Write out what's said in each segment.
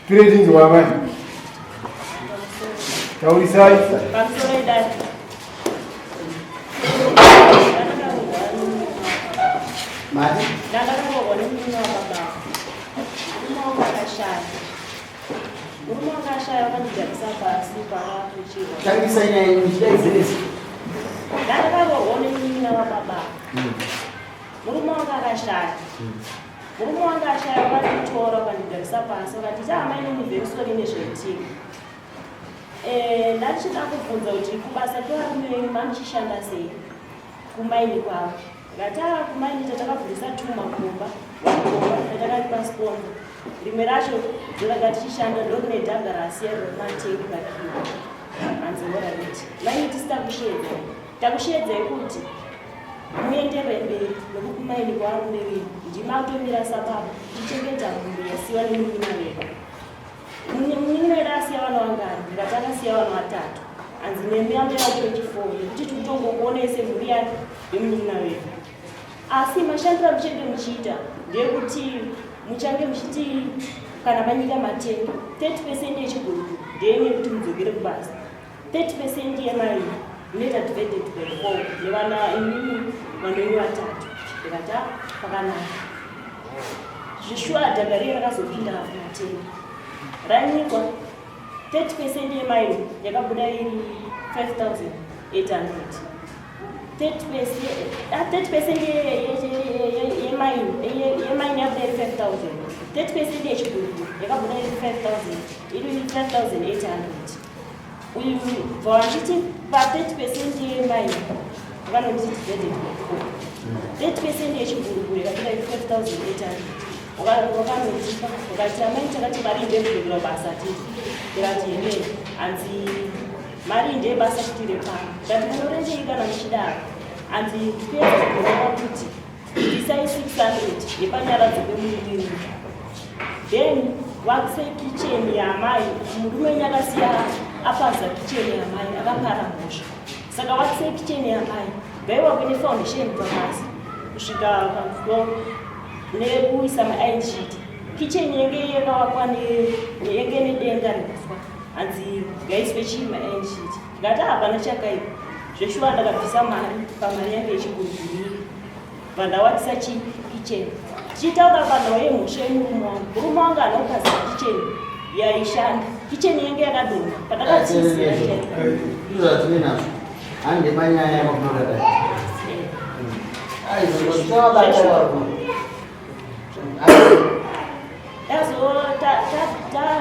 Pire wamai. Taurisai. Pamusoro idai. Mari? Ndakaroorwa nemurume wababa. Murume wangu akashaya. Murume wangu akashaya wakandigarisa pasi paakakuchirwa. Tangisa nyaya yenyu muchidaidzirisa. Ndakaroorwa nemunin'ina wababa. Murume wangu akashaya. Murume wangu ashaya wakanditora wakandigarisa pasi wakati ita amai neni very sorry nezvaitika. Eh, ndachida kubvunza kuti kubasa kwevarume venyu mamuchishanda sei kumaini kwavo. Ndikati ah kumaini tatakavhurisa tuma kumba one gomba ratakaripa sponsor. Rimwe racho ndoraga tichishanda ndorine dhaga rasiya rematengi rakiwa. Hanzi orariti. Maini tisi takusheedzai. Takusheedzai kuti muenderere mberi nekukumaini kwavarume venyu. Ndimi akutomira sababa tichengeta mhuri yasiwa nemunin'ina wedu. Munin'ina wedu asiya vana vangani? Ndikati akasiya vana vatatu. Hanzi nemi amai vake vechifoo nekuti tikutongokuonei semhuri yake yemunin'ina wedu. Asi mashandiro amuchange muchiita ndeyekuti muchange muchiti kana manyika matenga 30 percent yechiguruguru ndeyenyu yekuti mudzokere kubasa. 30 percent yemari inoita divided by 4 nevana imimi vanhu venyu vatatu. Ndikati ah pakanaka. Zvishuwa dhaga riye rakazopinda matenga ranyikwa 30 percent yemari yakabuda iri 5800 30 percent yemaini yabuda iri 5000 30 percent yechiguruguru yakabuda iri 5000 iri 5800 uyu bva wanditi pa 30 percent yemaini vakanonditi divided by 4 30 percent yechiguruguru yakabuda iri 5800 wakanondipa ukati amai takati mari ndeyekudzokera basa titi ndikati hemee hanzi mari ndeyebasa kuti repano ndikati munorevei kana muchidaro hanzi ndikuedza kureva kuti bvisai 600 yepanyaradzo pemurume then wakise kicheni yaamai murume wenyu akasiya apaza kicheni yaamai akapara mhosva saka wakise kicheni yaamai ngaiwakwe nefoundation kubva pasi kusvika pafloor nekuisa mairon sheet kicheni yenge yakawakwa yenge nedenga rekuswa hanzi ngaiswe chii mairon sheet ndikati hapana chakaipa zveshuwa ndakabvisa mari pamari yange yechiguruguru vandawakisa chi kicheni tichitaura panhau yemhosva yemurume wangu murume wangu anopaza kicheni yaishanda kicheni yenge yakadonha pandakatizira Izvo zvatine nazvo. Hande manyaya yamakunoda dai. Aizvo varume.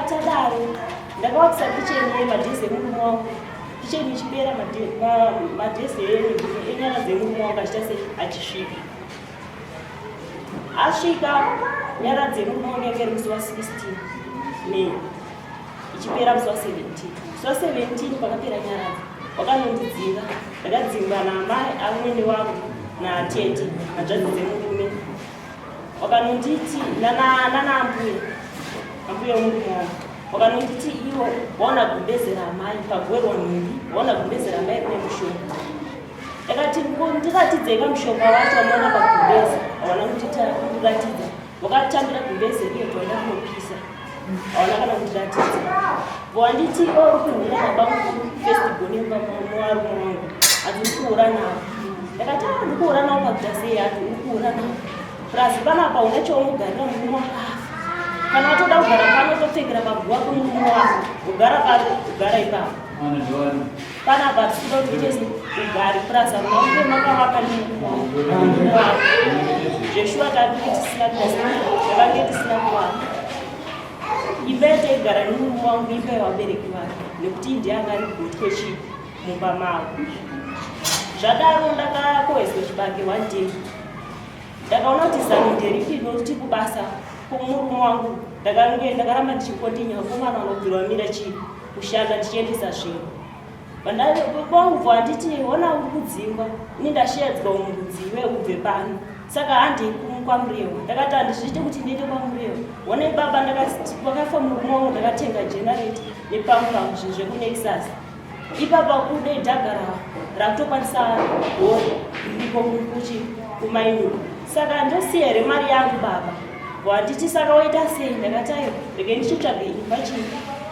Tadaro ndakawakisa kicheni yemadhezi emurume wangu kicheni ichipera madhezi enyara dzemurume wangu achiita se achisvika asvika nyara dzemurume wangu yange iri musi wa 16 May ichipera musi wa 17 musi wa 17 pakapera nyaradzo wakanondidzinga ndakadzingwa naamai amwene wangu natete hanzvadzi dzemurume wakanonditi nana ambuya ambuya wemurume wangu wakanonditi iwo waona gumbeze ramai pagoerwa nhumbi waona gumbeze ramai rine mushonga ndakati ndiratidzei kamushonga wacho wamaona pagumbeze hawana kundiratidza wakatambira gumbeze riye bvaenda kunopisa hawana kana kundiratidza wanditi iwe uri kuhura nabamukuru first born muvarume wangu hanzi uri kuhura navo ndakati a ndiri kuhura navo pakuita sei hati uri kuhura navo plus panapa una chaunogarira murume wakafa kana watoda kugara pano topfekera paguva kwemurume wako ugara pano ugara ipapo panapa tisikuda kuti uite ugare plus hamuna kunge makavaka nemurume wako zveshuwa takange tisina takange tisina kuvaka imba yataigara nemurume wangu imba yevabereki vake nekuti ndiye anga ari gotwe chii mumba mavo zvadaro ndakakoheswa chibage one day ndakaona kuti zano nderipi nokuti kubasa kwomurume wangu ndakange ndakaramba ndichikontinya vakomana vanobvira vamira chii kushanda ndichiendesa zvinhu vangu handiti hona uri kudzingwa ini ndashedzwa umu kunzi iwe ubve pano saka handei kwaMurewa ndakati handizviite kuti ndiende kwaMurewa honai baba wakafa murume wangu ndakatenga generator nepamupampu zvinhu zvekunexus ipapa kude dhaga rakutokwanisa gore riripo kuchi kumaini saka ndosiya here mari yangu baba. Wanditi saka waita sei? Ndakati aiwa, rege ndichitsvaga imba chii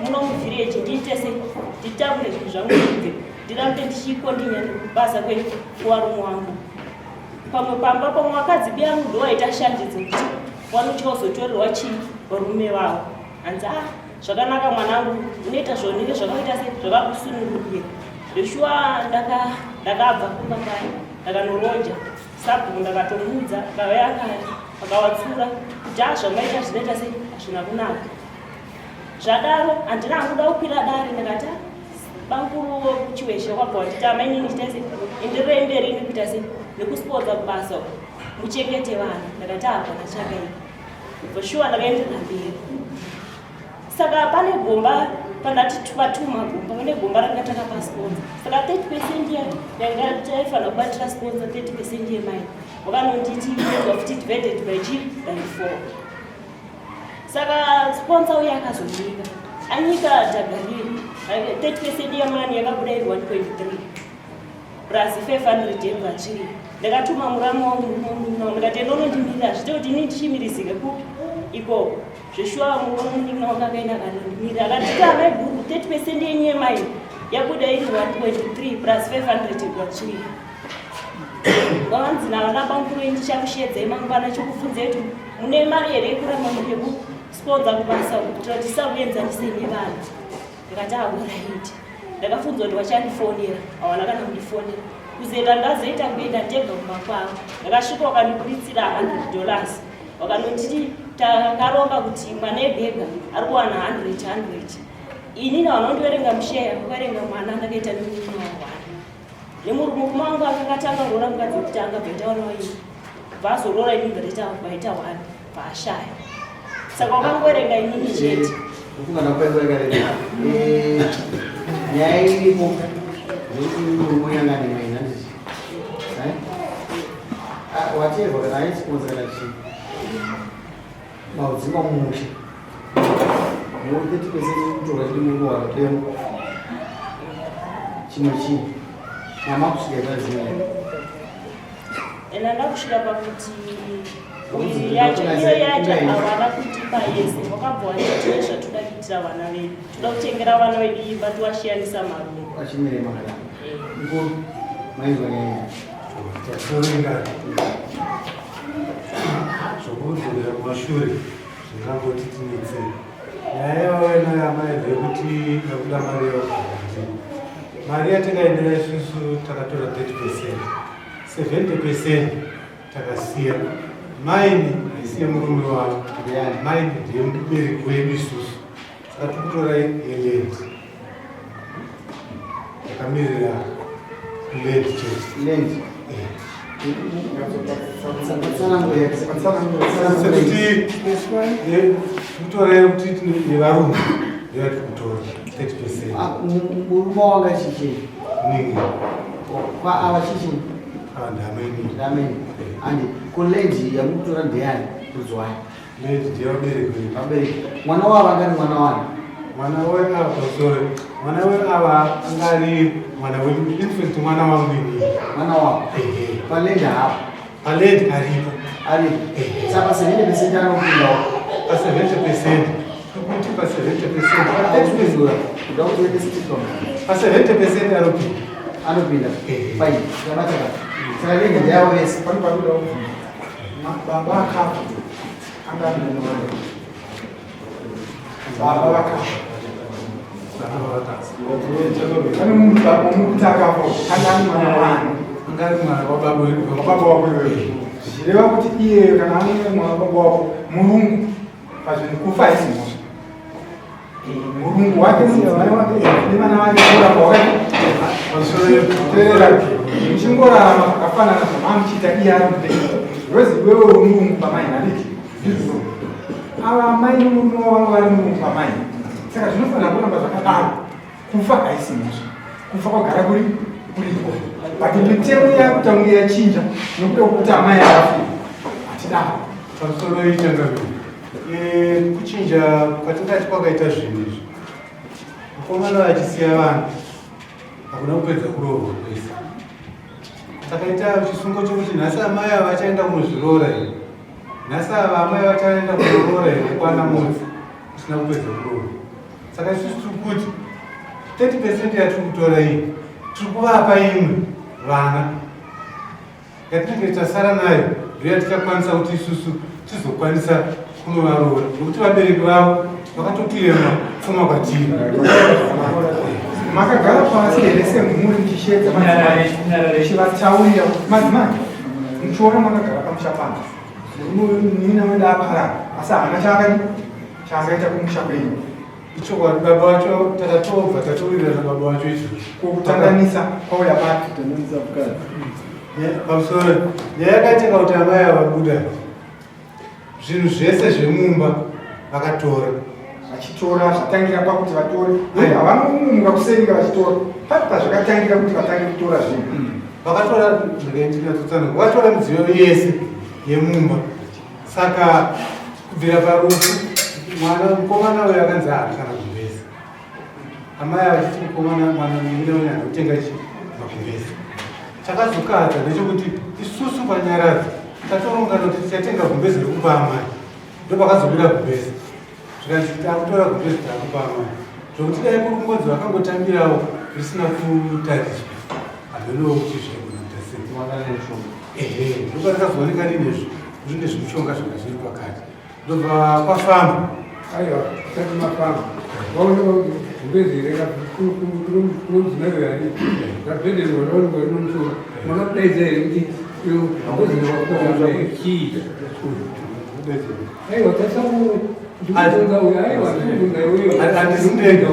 muno muvhireji ndiite sei, nditakure zvinhu zvangu ndibve, ndirambe ndichikondinya basa kwenyu kuvarume wangu. Pamwe pamba pamwe vakadzi biyangu ndowaita shanje dzekuti wanotya kuzotorerwa chii varume vavo. Hanzi ah, zvakanaka mwanangu, unoita zvaunenge zvakaita sei, zvakakusunungukira. Ndoshuwa ndakabva kumba kwayo ndakanoroja. Sabhuku ndakatomuudza akauya akawatsura kuti a zvamaita zvinoita sei hazvina kunaka. Zvadaro handina hangu kuda kukwira dare ndakati ah, bamkuru wekuchiweshe wabva wanditi amainini chitai sei endererei mberi nekuita sei nekusipodza kubasa uku muchengete vana ndakati hapana chakaipa for sure ndakaenderera mberi. Saka pane gomba pandati patuma gomba pane gomba ranga takapa sponsor saka 30 percent yanga taifanira kubatira sponsor 30 percent yemai wakanonditi inoitwa futi divided by chi by 4 saka sponsor uye akazonyika anyika dhagariri 30 percent yemani yakabuda iri 1.3 plus 500 yebvatsviri ndakatuma muramu wangu murume ndikati enda unondimirira zviite kuti ini ndichimirizike kupi ikoko Zveshuwa munin'ina wangu akaenda akanondimirira akanditi amai guru 30 percent yenyu yemai yabuda iri 1.3 plus 500 igwatsviri vavanzi navana bamukuru venyu ndichakushedzai mangwana chokubvunzai kuti mune mari here yekuramba yekusponza kubasa kuitira kuti tisakuenzanisei nevanhu ndikati ahoraiti ndakafunzwa kuti vachandifonera hawana kana kundifonera kuzoenda ndazoita kuenda ndega kumba kwavo ndakasvika vakandiburitsira 100 dollars vakanonditi takaronga kuti mwana ega ari kuwana 100 100 inini vanondiverenga musheya vakaverenga mwana ndakaita nemurume wangu nemurume wangu akakatanga kuroora mukadzi wekutanga bvaita wana waini bvaazoroora inini bvaita vaita one bvaashaya saka wakangoverenga inini chete Kufungana kwengu yakareba. Eh, nyaya iripo ndekuti murume yanga nemaina ndizvo. Eh? Ah, whatever kana aisiponza kana chii. Maudzima mumusha. Muri 30% kutora chiri murume wakatema. Chimwe chii. Mama kusvika zazina. Ena ndakusvika pakuti yacho iyo yacho havana kutipa yese wakabva wachiti zvatoda kuitira vana vedu toda kutengera vana vedu imba tiwashiyanisa marungu achimire makadaro mukuru mainzwa nyaya Tasoringa zvokudzokera kumashure zvingangoti tinetsei nyaya yavo inayo amai ndeyekuti yakuda mari yavo mari yatakaendera isusu takatora 30 percent 70 percent takasiya maini haisi yemurume wavo maini ndiye mubereki wedu isusu saka tikutora yeland takamirira land chete land sekuti tikutora kuti yevarungu ndeyati kutora 30 percent murume wanga chichi ningi kwaava chichi Ah, ndamaini ndamaini andi ko land yamukutora ndeyani kudzwai land ndeyavabereki vedu vabereki mwana wavo angari mwana wani mwana weava sorry mwana weava angari mwana wedu infact mwana wangu inini mwana wavo ehe paland hapo paland aripo aripo Ehe. saka 70% anopindawo pa 70 percent tikuti pa 70 percent Auzvizura kuda kuti uende sitcom pa 70 percent anopinda anopinda Ehe. fine tabata ka saka land ndeyavo vese Pane panoda kubvunza. Baba akafa anga ari mwana wake. Baba vakafa. Pane munhu baba mukuti akafa anga ari mwana wani. angari mwana wababa wedu Wababa wako iwewe. Zvichireva kuti iye kana anenge mwana wababa wako murungu pazvinhu kufa haisi mhosva. Murungu wake mai wake nevana vake kuramba wakati teerera muchingorarama zvakafanana zvamamuchiita iye ari mupenyu because iwewe uri murungu pamai handiti ndizvo ava mai nomurume wavo vanga vari murungu pamai saka zvinofanira kuramba zvakadaro kufa haisi mhosva kufa kwagara kuri kuriko but mitemo yakuita kunge yachinja nokuda kwekuti amai akafi hatidaro pamusoro ichangamire kuchinja kwatingati kwakaita zvinhu izvi mukomana vachisiya vanhu hakuna kupedza kuroorwa kwese takaita chisungo chokuti nhasi amai ava vachaenda kunozviroora here Nhasi ava amai vachaenda kunoroora here kwana Motsi usina kupedza kuroora? Saka isusu tiri kuti 30 percent yatiri kutora iyi tiri kuvapa imwe vana yatinenge tasara nayo ndiyo yatichakwanisa kuti isusu tizokwanisa kunovaroora nokuti vabereki vavo vakatokirema pfuma kwatiri. Makagara pasi here semhuri muchisheedza madzimai muchivataurira kuti madzimai muchiona makagara pamusha pano murume wedu aparara asi haana chaakadi chaakaita kumusha kwenyu? Ichokwadi, baba vacho takatobva tatowirirana baba vacho izvozvo. Kutandanisa kwauya papi? Pamusoro nyaya yakaitika kuti amai avabuda zvinhu zvese zvemumba vakatora. Vachitora zvatangira pakuti vatore havanomuka kuseninga vachitora papi pazvakatangira kuti vatange kutora zvinhu? Vakatora, ndinatsotsana, vakatora midziyo yese yemumba. Saka kubvira parufu mwana mukomana uyo akanzi haana kana gumbezi, amai vachiti mukomana mwana munin'ina uyo anotenga chi magumbezi. Chakazokadza ndechekuti isusu panyaradzo tatorongana kuti tichatenga gumbezi rekupa amai, ndopakazobuda gumbezi zvikanzi takutora gumbezi takupa amai, zvokuti dai kuri kungonzi vakangotambirawo risina kutariswa hamenowo kuti zvaigona kuita sei. Ehe, ndoparakazooneka rinezvi rine zvimushonga zvanga zviri pakati, ndobva kwafamba. Aiwa, sati mafamba vaoneka kuti gumbezi rekamudzimai uyo ari rabhedheni wanaonekwa rino mushonga, makamudaidza here kuti gumbezi rewakua chii? Aiwa, tasamu ndikubvunza uyo, aiwa, ndikubvunza iweyo. Handisi ndega.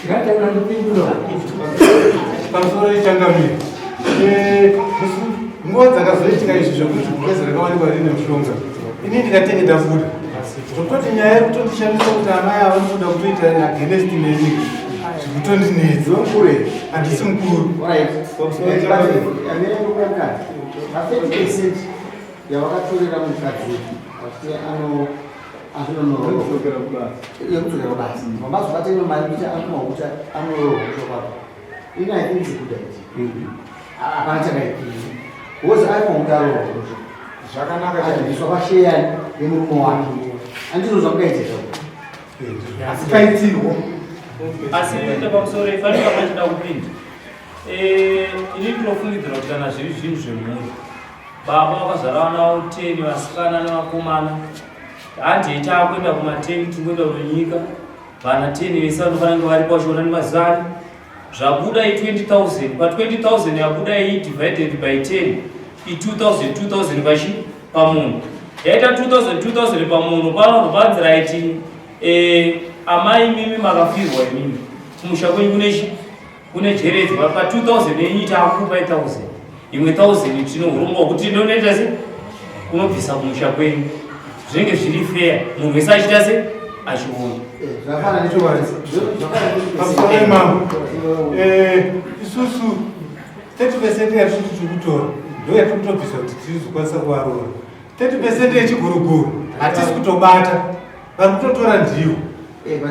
Ngataura, ndipindura. Pamusoro yechangamiro, nguva dzakazoitika izvi zvekuti gumbezi rakawanikwa rine mushonga, ini ndikatenge ndabuda, zvokutoti nyaya yekutondishamisa kuti amai ava vanotoda kutoita against neni, zvikutondinetsa. Handisi mukuru. Pa 30% yavakatorera mukadzi vachiti ano azvinonoroa yekudzokera kubasa, vamazobata imwe mari kuti anofuna kuti anorohwa kuchokwadi. Ini I think it's a good idea, hapana chakaipira because aifuna kuti arohwa kucho. Zvakanaka. Achibviswa pashare yemurume wake, andizvo zvamungaita? Asi paitirwo. Asi ita pamusoro pane pamachida kupinda. Ini ndinofungidzira kuti kana zviri zvinhu zvemhuri, baba vakazvara vana vavo 10, vasikana nevakomana, handei taakuenda kuma10, tingoenda kunonyika vana 10 vese vanofanira kunge varipo vachiona nemazari zvabuda i20 000. Pa20 000 yabuda iyi divided by 10 i2000 2000 pachi pamunhu, yaita 2000 2000 pamunhu. Panobva panzi right, amai mimi makafirwa imimi, kumusha kwenyu kunechi kune jeredzwa, pa2000 yenyu taakupa 1000, imwe 1000 tino urongwa hwekuti ndonoita se kunobvisa kumusha kwenyu. Zvinenge zviri fair, munhu wese achiita se achiona. Zvakafanana. Pamusoro mambo, isusu 30% yatiri tiri kutora ndo yatiri kutobvisa kuti tizokwanisa kuvaroora. 30% yechiguruguru hatisi kutobata, vari kutotora ndiwo. But 30%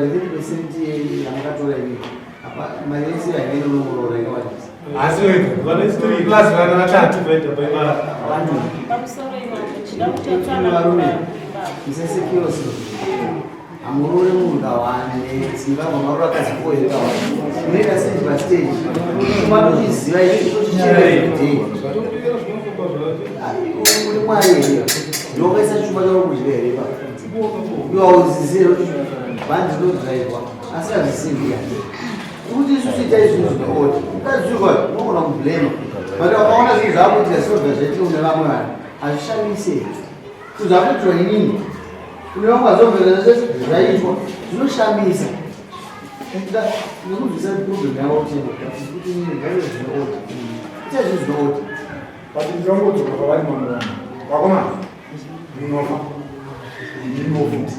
yamakatora iyi apa mari yese hainene unomuroora yakawandisa. Asi wega plus vana vatatu. Vanhu. Pamusoro imambo, chida kutatsana. Varume, musasekirosi, hamurore munhu kawane zimbabwe marora akadzi kohere kawane unoita stage pastage kumatochiziva ichi tochichera everyday. Uri mwari here? Ndokaisa chuma chako kudya here pa iwe hauzizive kuti bhandi rinodhiraivwa asi hazvisimbi ya kuti isusu itai zvinhu zvinooti ukazvirwa unogona kublema, but wakaona zvinhu zvakuitika zvinobva zvaitika kune vamwe vanhu, hazvishamise kuti zvakuitirwa inini kune vamwe vazobvera zvese zvaitwa zvinoshamisa. Nekubvisa problem yavo kuti ngaive zvinoodi, ita zvinhu zvinoodi. But ndinongodzoka pavari mamwe vanhu, vakomana, munofa ndinofuti,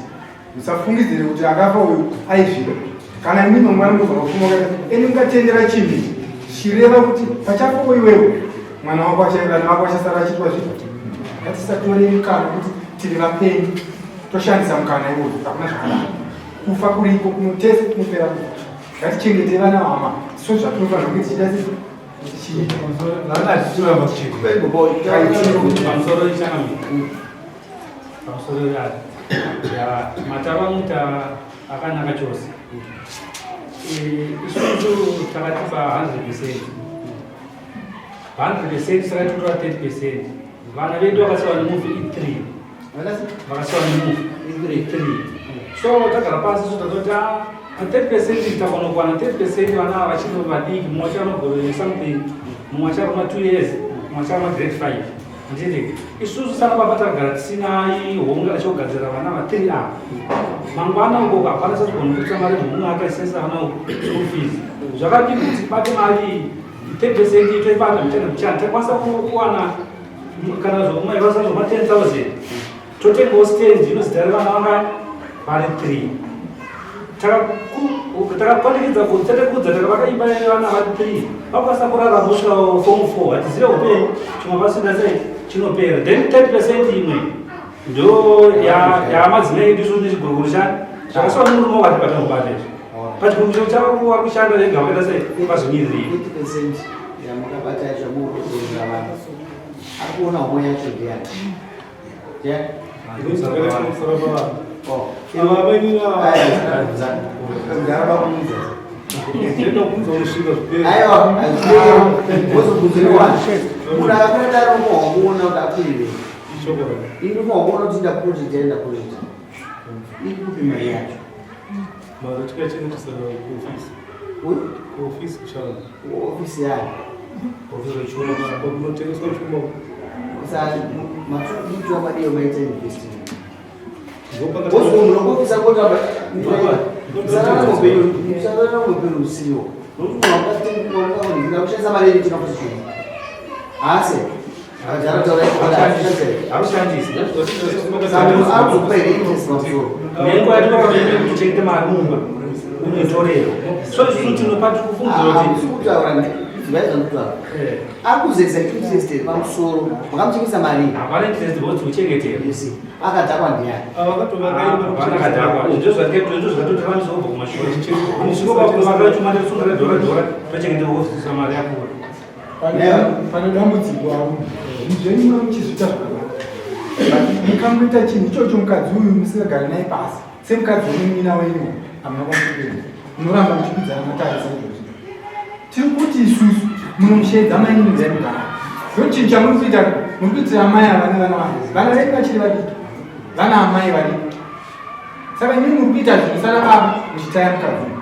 musafungidzire kuti akafa uyu aizvida. Kana imimi mwana munogona kufunga kaita eni mungatendera chinhu ichi zvichireva kuti pachafawo iwewe, mwana wako vana vako vachasara vachiitwa zvipi? Ngatisatore mukana kuti tiri vapenyu toshandisa mukana iwoyo. Hakuna zvakanaka, kufa kuriko kunotese kunopera kufa. Ngatichengete vana hama so zvatinofanira kunge tichiita sei. Pamusoro ichanami. Pamusoro ya matava muta akanaka chose. Isusu takati pa 100%. 100% saka tikutora 30%. Vana vedu vakasiwa nemufi i3. Vakasiwa nemufi i3. So tagara pasi so tatoti ah, 30% takanokwana 30% vana ava vachiri vadiki, mumwe achanogore something, mumwe acharuma 2 years, mumwe acharuma grade 5. Handiti isusu sana baba tagara tisina homwe kana chekugadzira vana va 3 ava. Mangwana uko hapana chazogona kuita mari mumwe akaisesa vana school fees. Zvakadii kuti tibate mari 10% toibata mbichana mbichana takwanisa kuwana kana zvomwe zvasa zvoma 10,000 totengawo stand inozita revana vangani vari 3. Takakwanikidza kutetekudza takavaka imba yevana vari 3 vakwanisa kurarama kusvika form 4. Hatizive upenyu chimwe pasina sei chinopera. Then 30% imwe ndo yamadzimai edu isusu nechiguruguru chani zvakasiwa nemurume wakati patinobata izvi pachiguruguru chavo vari kushanda vega vakaita sei pazvimiriri. 80% yamakabata yacho yamukutotorera vanhu ari kuona homwe yacho ndiyani? Ndiani? Oh. Aiwa, wozobvunzira munhu akakwira dare unofanirwa kuona kuti akwirire ini unofanirwa kuona kuti ndaproject yaenda project iri kupi mari yacho. Mari tikachengetesa kuofisi. Uyu? Kuofisi kushanda. Ofisi yayo. Ofisi yechuma, kunotengeswa chuma. Saka matuwa madiyo maita investment. Wozvo munongopisa kota musarara mupenyu usiwo. Nokuti munhu wakatenga wakaonekera kushandisa mari yedu tinokuti chuma. Haasi. Akajara taura Haushandisi. Saka munhu akuzokupa here interest pamusoro? Nenguva yatinokakuti kuchengeta mari mumba unoitorera. So isusu tinopa tikufungidzira kuti Hamusi kutaura zvaizvandikutaura. Ari kuzeza interest iri pamusoro. Makamuchengesa mari. Hapana interest because uchengetera. You see, akadhakwa ndiani? Akadhakwa. Ndozvatotiraniswa kubva kumashure. Musiko chuma tosungira dhora dhora tochengeta ofisi mari yakura. Pane dambudziko avo zvinhu zvenyu muna muchizviita zvakanaka, but mukangoita chinhu ichocho mukadzi uyu musingagari naye pasi semukadzi wemunyina wenyu, hamuna kwamupenda, munoramba muchikwidzana matare. Saizvozvo tiri kuti isusu munomushedza mainini dzaimugara. Ndo chinhu chamuri kuita, muri kuitira amai ava nevana vavo. Vana vedu vachiri vadiki, vana amai vadiki. Saka imimi muri kuita zvinhu sana baba muchitaya mukadzi uyu,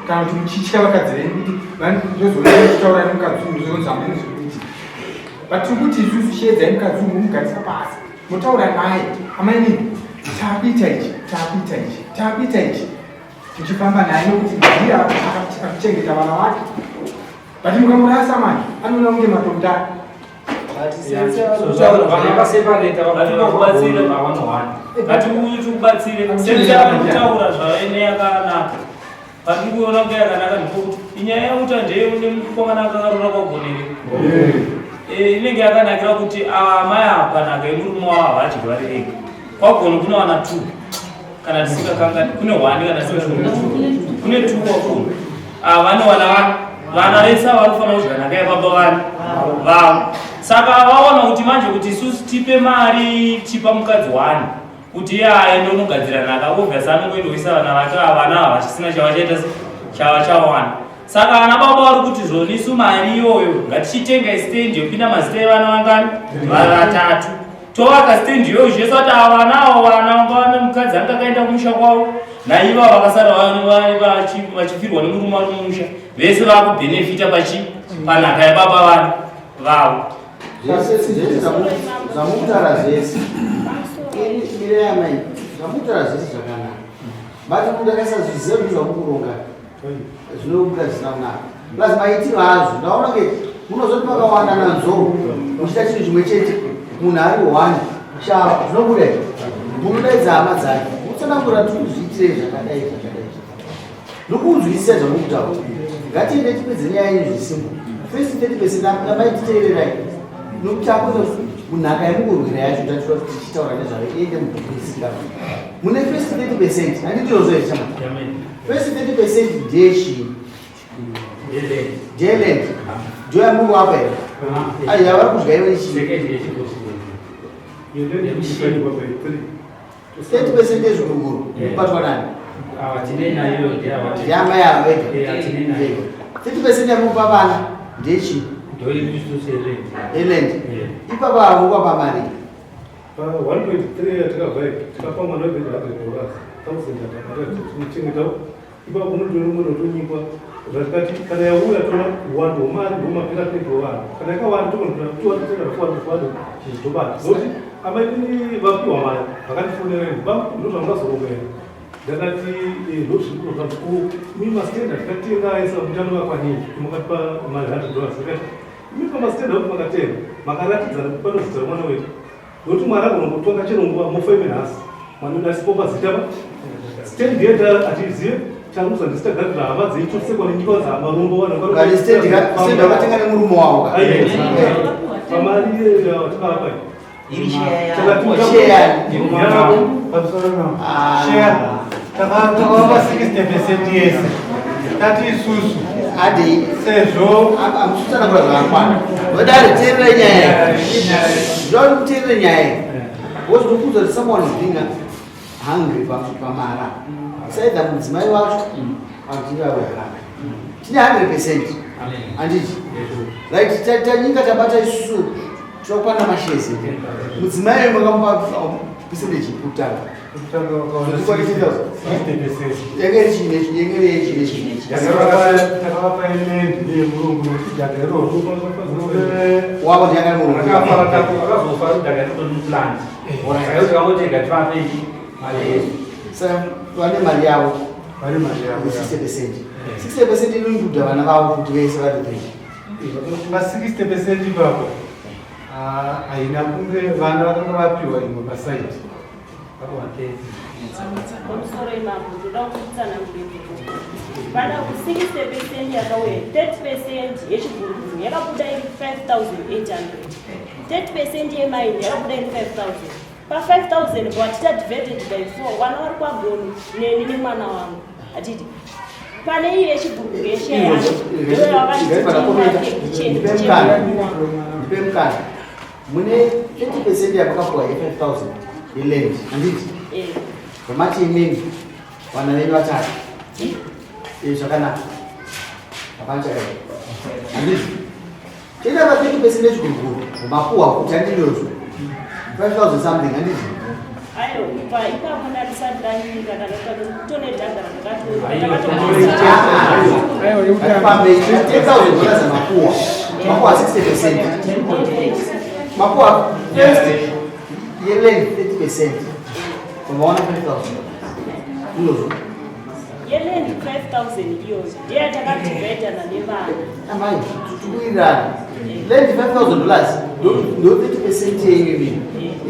kana kuti muchitya vakadzi venyu kuti ndozoona muchitaura nemukadzi uyu, ndozonzi hamene zviri kuitika. But tiri kuti isusu shedzai mukadzi uyu, mumugarisa pasi, motaura naye: amainini, taakuita ichi, taakuita ichi, taakuita ichi, muchifamba naye, nokuti ndiye akuchengeta vana vake. But mukamurasa manje anoona kunge matomutara. Vanhu vakasepareta Kubatsira. vanohwana. Ngati uyu tikubatsire sense kutaura zvaene yakanaka. Patiri kuona kunge yakanaka ndikokuti inyaya yekuti ndeye nemukomana akakarora kwagonere. Inenge yakanakira kuti amai apanaka yemurume wavo havadyi vari vega. Kwagono kune vana two kana tisingakangani, kune one kana tisingakangani, kune two kwagono. Ava vanowana vana, vana vese ava vanofanira kudya nhaka yababa vani vavo. Saka vaona kuti manje kuti isusu tipe mari, tipa mukadzi wani kuti iye aende unogadzira nhaka, obviously anongoendoisa vana vake ava, vana ava vachisina chavachaita chavachawana. Saka ana baba vari kuti zvoni isu mari iyoyo ngatichitenga stand yopinda mazita evana vangani vatatu, tovaka stand iyoyo zvese kuti ava vana avo vana vanga vane mukadzi anga akaenda kumusha kwavo naivo vakasara vachifirwa nemurume vari mumusha vese vakubhenefita pachi panhaka yababa vani vavo. Zvese zvese zvamukutaura zvese, ini mire yamai, zvamukutaura zvese zvakanaka, but munhu akasazviziva kuti zvamukuronga zvinobuda zvisina kunaka, plus maitiro azvo ndaona ke munozoti makawanda nanzou muchiita chinhu chimwe chete, munhu ari one shava zvinobuda izvo. Munodaidza hama dzake, mutsanangura tiri kuzviitirei zvakadai zvakadai, nokunzwisisa zvamukutaura. Ngatiende tipedze nyaya yenyu zvisimba. First 30%, amaititeererai, nokuti akuno munhaka yemukurwira yacho tatoda kuti tichitaura nezvayo iende mubhukurisika. Mune first 30%, handitiozvo here chama? First 30% ndeyechii? Ndeyeland. Ndoyamuri wapa here? Aiwa vari kudya iwe chii? 30 percent yezviguruguru kubatwa nani? Ndiamai ava vega. 30 percent yamupa vana ndechii? Eland. Ipapa avo kwapa mari. Pa 1.3 yatakabva tikapa mwana wedu 100 dollars 1000 tinochengeta ipapo unotora umwe unotonyikwa zvatikati kana yauya tora uwandu hwemari ndomapera pedo vanhu kana yakawanda tokonotora tuwanditenda tuwanda tuwanda chichitobata nokuti amai vapiwa mari vakandifonera ini baba ndozvamungazoronga here ndakati eh, ndozviri kuronga ko mi mastand atikatenga aisa mutano vakwanei makatipa mari 100 dollars ndakati imi pamastand akuti makatenga makaratidzana kuti pano zita remwana wedu Nokuti Mwari agona kutonga chero nguva mofa imi nhasi. Mwari wedu asipo pazita pa. Stand yeta atizive charuza ndisi tagadzira hama dzedu tosekwa nenyika dza marombo vanhu Kani stand ka stand wakatenga nemurume wavo ka. Pamari yatakavapa Iri share yavo. Share yani. Pamusoro no. Share. Takavapa 60% yese. Tati isusu Adi sezvo amusutsanangura zvakakwana. Vadare teerera nyaya iyi. Zvava kuteerera nyaya iyi. Because ndikuudza kuti someone is being hungry pamara. It's either mudzimai wacho kana kuti ivo vari hungry. Tine 100%. Handiti? Right, tanyika tabata isusu tinokwana mashezi. Mudzimai makamupa percentage ipi kutanga? Vane mari yavo 60 percent 60 percent inoinduda vana vavo kuti vese vari three ma 60 percent ipapo haina kunge vana vakanga vapiwa imwe pasaidi Pamusoro ipapo ndoda kutsanangura pana ku 60 percent yakauya 30 percent yechiguruguru yakabuda iri 5800 30 percent yemaini yakabuda iri 5000 pa 5000 kwatita divided by 4 vana vari kwagono neni nemwana wangu hatiti pane iyo yechiguruguru yesheyandipe mukana mune 30 percent yamakapuwa ye 5000 yeland handiti eh. vamati imimi vana venyu vatatu eh, zvakanaka hapana chakaipa handiti toita pa 30 percent yechiguruguru mapuwa kuti handiyozvo 5000 something handiti ayo ipapo ndandisati ndanyika kana kutone dhaga randakatoafambe 10000 dollars mapuwa mapuwa 60 percent mapuwa first yeland 30 percent umaona 5000 unozwa yeland 5000 iyoyo ndiye yatakadivhaidana nevana amai tikuwirirana land 5000 dollars ndo 30 percent yenyu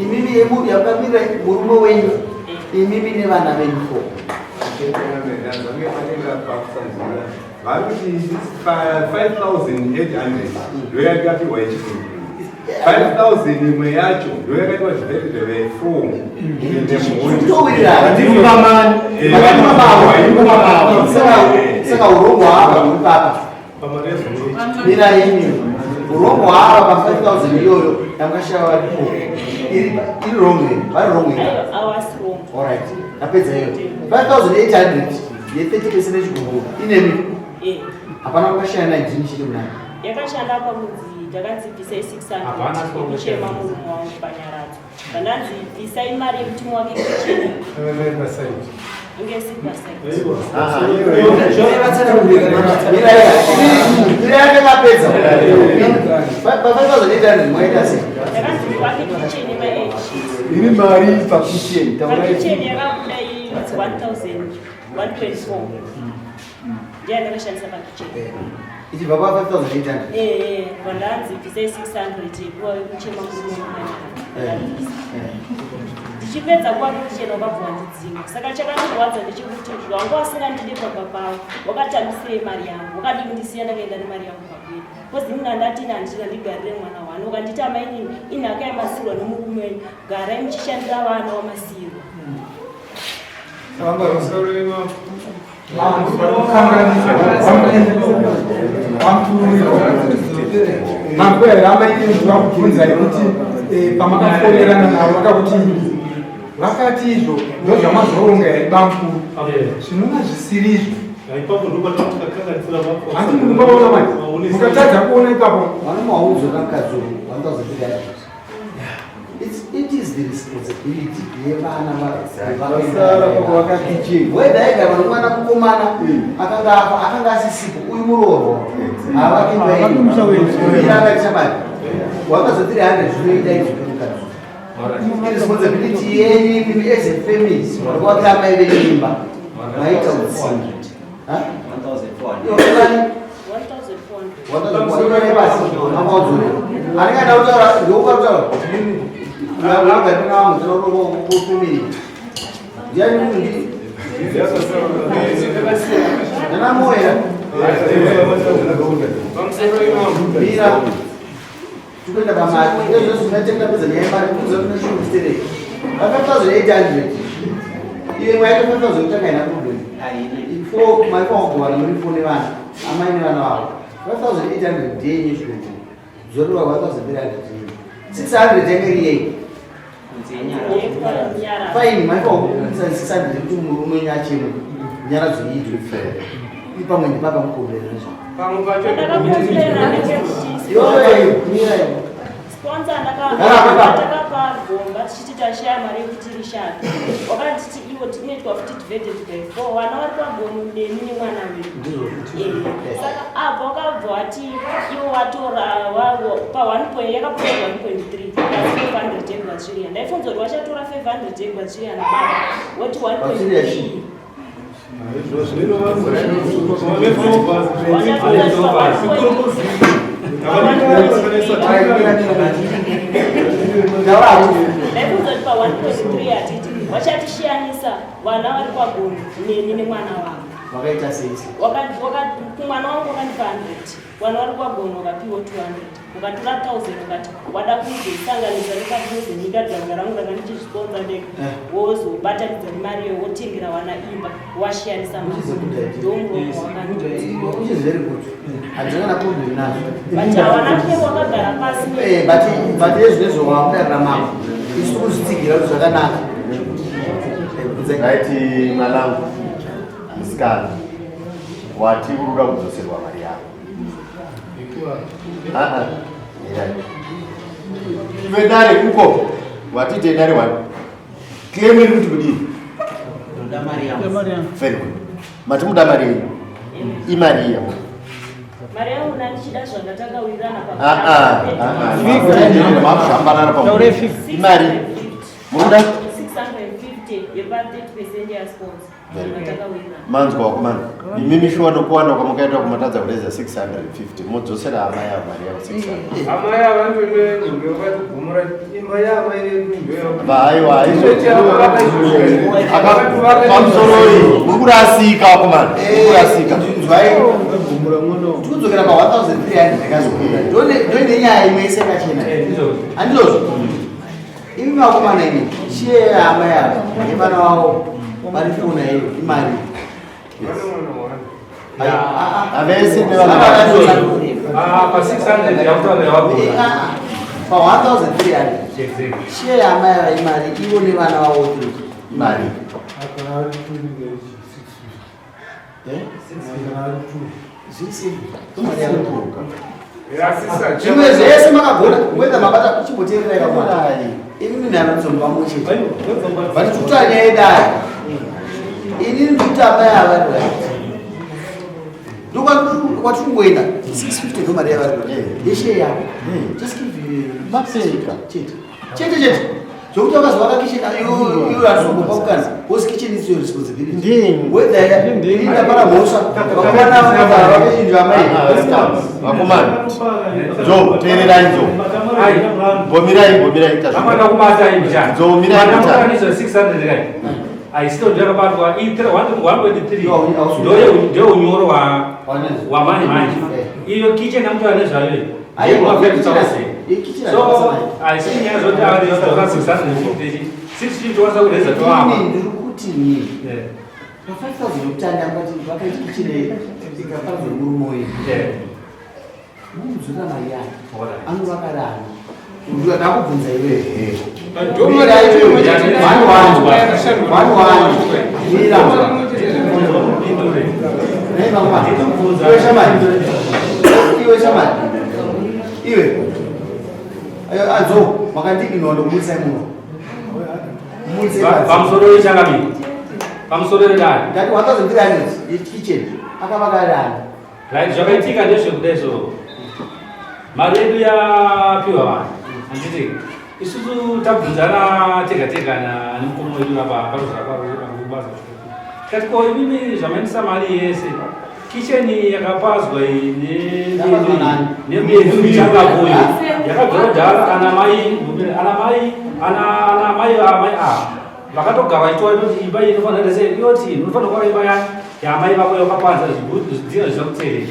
imimi imimi yakamirira murume wenyu imimi nevana venyu fo vari kuti 5800 ndoyakapiwa yechiguruguru 5000 imwe yacho ndoyakaitwa divided by 4 saka urombo hwava huri papa mira imi urombo hwava pa 5000 iyoyo yamukashaya varipo iri wrong here vari wrong here alright tapedza iyo 5800 ye 30 percent yechiguruguru inemi hapana kukashaya 19 chete munani yakashanda pakunzi ndakanzi bvisai 600 yekuchema murume wangu panyaradzo vandanzi bvisai mari yekuti muwake kicheni inge isiri pasaidiyakapedza ndakanzi muwake kicheni maechi iri mari pakicheni pakicheni yakabuda iri 1124 ndiye andakashandisa pakicheni ichibva pa 5800 eh vandanzi bvisai 600 yekuwa kuchema murume ndichipedza kuwa kuchena wakabva wandidzinga saka chakandirwadza ndechekuti wanga wasingandide pamba pavo wakatambisirei mari yangu wakadii kundisiya ndakaenda nemari yangu pakwedu bcause ini ndandati ini handina ndigarire mwana wani ukanditi amainini inhaka yamasirwa nomurume wenyu garai muchishandira vana wamasirwa Manzwa here amai Andrew vakubvunzai kuti eh, pamakafonerana navo vakakuti vakati izvo ndozvamazoronga here bamkuru zvinova zvisiri izvo Ipapo ndopatinotikakanganisira mako. Hanti munombaona manje mukatadza kuona ipapo vanomaudzwa namukadzi uyu 1300 It is the responsibility yevana whether aigara nomwana mukomana akanga afa akanga asisipo uyu muroorwa havakimbairakaishamari 1300 zvinoita izvo mukadzi responsibility yenyu imimi as a family kuvakira amai venyu imba maita utsinye Tikuenda pamari izvozvo zvinatenda pedza nyaya yemari kuuza kuna shungu stereki pa 5800 iye mwaita 5000 kutanga ina problem ifo mari kwakugovana muri fo nevana amai nevana vavo 5800 ndeyenyu shungu zorerwa 1300 600 yange iri yei fine mari kwakuisa 600 kuti murume wenyu achemo nyaradzo iitwe ipamwe ndipapa mukoverera zvavo Pamwe pacho iyoyo mira iwe Sponsor ndakapa gomba tichiti tashaya mari yekuti rishande wakatiti iwo tinoitwa futi divided by four vana vari pagomo neni nemwana wedu Eh, saka abva wakabva wati iwo watora pa one point yakapuwa 1.3 plus 500 yegwatsviriya ndaifunza kuti wachatora 500 yegwatsviriya nababa woti 1.3 ndaifunza kuti pa 1.3 hatiti wachatishiyanisa vana vari kwagono neni nemwana wangu wakaita sei kumwana wangu wakandipa 100 vana vari kwagono wakapiwa 200 ukatora 1000 ukati wada kuzoisanganisa nekakuzonyika dzanga rangu ranga ndichizvikonza ndega wozobatanidza nemari iyo wotengera vana imba washiyanisa Which is a good idea. ndomuromo wakandi Which is very good. Handina kana problem nazvo. but hawana kunge wakagara pasi Eh, but but ezvinezvo wakudarira mama. Isu kuzvitsigira kuti zvakanaka. Eh, bvunzai. Right mwanangu musikana wati uri kuda kudzoserwa mari yako. Ah, ah. Yeah. Iwe dare kuko watite dare wani claim iri kuti kudii? Very good. Mati muda mari yenyu imari iya mari yangu nandichida zvandatakawirirana Ah, ah, ah, ah. Makuzvambarara pamuromo. Imari munoda 650 yepa 30 percent yasponsor Very good. zvandatakawirirana Manzwa wakomana imimi shuwa nokuwanda kwamukaita kumatadza kureza 650 modzosera amai avo mari yavo 600 Amai avantonenhumbi vakatigumura imba yaamai vedu ndoya. Vaiwa pamusoroi muri kurasika wakomana muri kurasika Nzwai. Tikudzokera pa 1300 ndakazobuda. Ndoine nyaya imwe yese yakachena. Handizvozvo. Imi vakomana imi, chiye hama yavo nevana vavo vari fona iyo imari. Avese nevana Ah, pa 600 yakutaura yawagona. Pa 1300 chiye hama yavo imari ivo nevana vavo mari Eh? Zviri Simple. Zvimwe zvese makagona whether mabata kuchimboteererai vamwana inini nhanozomba muchete but tikuta nyaya yedare inini ndikuti amai avari right ndokwatingoenda 650 ndo mari yavari yeshe yavo just give you Mapfeka. chete chete chete zvokuti vakazovaka kitchen iwe hatizombopa mukana because kitchen is your responsibility Ndini. whether ini ndapara mhosva vakomana vakavhara vakachinjwa amai Vakomana Nzou teererai nzou mbomirai mbomirai Vamwana kubata imbichana. Nzou mirai mbichana. Mwana 600 kai. Haisito ndakabatwa i 1.3 Yo, ndio unyoro wa wa manje manje. Iyo kitchen amutaura nezvayo iyi. Aiwa, Yekuma 5000. iyi kitchen So haina haisi nyaya zoti arizora 650. 650 towanza kureza toapa. Ini ndiri kuti ni Yeah. pa 5000 yokutanga vakati vakaiti kitchen ikapanzwa murume uyu Yeah. Mukudzora mari yake. Anovaka rani. Ndakubvunza iwewe. Iwe shamari. Iwe shamari. Iwe. Adzo makandigi nondo kumutsa muno. Pamusoro wechangamire. Pamusoro redare. Ndati 1300 yekitchen akavaka rani. Right, zvakaitika ndezvekudai so. Mari yedu yapiwa vanhu. Handiti isusu tabvunzana tega tega nemukoma wedu apa paruzara kwarubaza. Tikati ko imimi zvamaendesa mari yese kicheni yakapazwa iyi nebedu chakapoyo yakabvira kudhara ana mai ana mai ana mai amai ava vakatogara vachitaura kuti imba iyi inofanira sei yoti inofanira kuva imba yamai vako yakapanza zvidhina zvisakuterei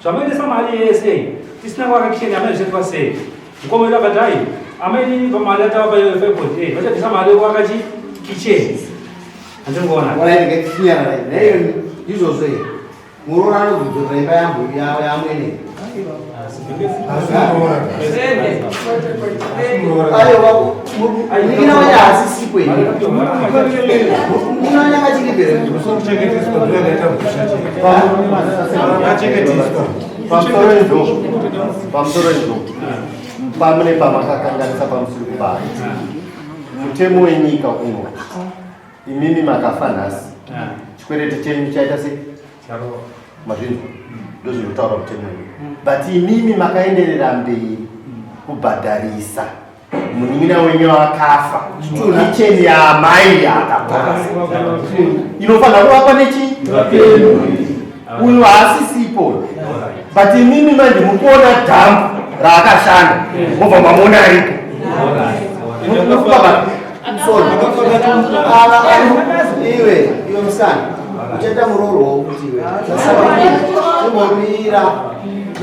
zvamaendesa mari yese tisina kuvaka kicheni yamai zvichaitwa sei mukoma wedu akati ai amai pamari yatavapa iyoyo 5.8 vachabvisa mari yekuvaka chi kicheni handingoona ndizvozvo here muroora anozodzorera imba yamwene aiwa munin'ina wacho haasisipo here munin'ina wacho akachiripere pamusoro izvo pamune pamakakanganisa pamusoro paro mutemo wenyika uno imimi makafa nhasi chikwereti chenyu chaita sei mazvinzwa ndozvinotaura mutemo wenyu but imimi makaenderera mberi kubhadharisa munin'ina wenyu akafa kicheni yaamai yaakapasa inofanira kuvakwa nechi uyu haasisipo but imimi manje muri kuona dhambu raakashanda mobva mamuona aripo baba iwe iwe musana uchaita muroorwa wokuti iwe timbomira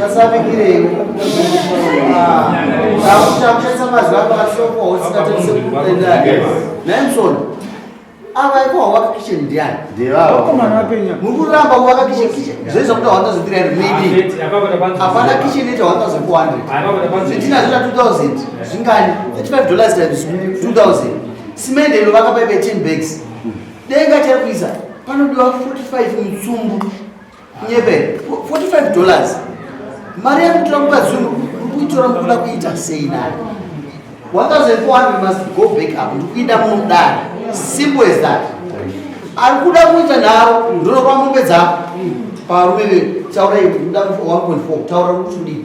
tasabikirei takushandisa mazwi ako asoko usingatarise kuendani naye musona ava iko wawaka kitchen ndiani muri kuramba kuvaka kitchen kitchen zvoizva kuda 1300 maybe hapana kitchen ita 1400 zvitina zvoita 2000 zvingani 35 dollars times 2000 simende inovaka paipe 10 bags denga chari kuisa panodiwa 45 mutsumbu kunyepe 45 dollars mari yekutora mukadzi uyu kuitora mukuda kuita sei nayo 1400 must go back up ndikuida munodari simple as that ari kuda kuita nharo ndorova mombe dzako parume vedu taura ndoda 1.4 taura kuti udii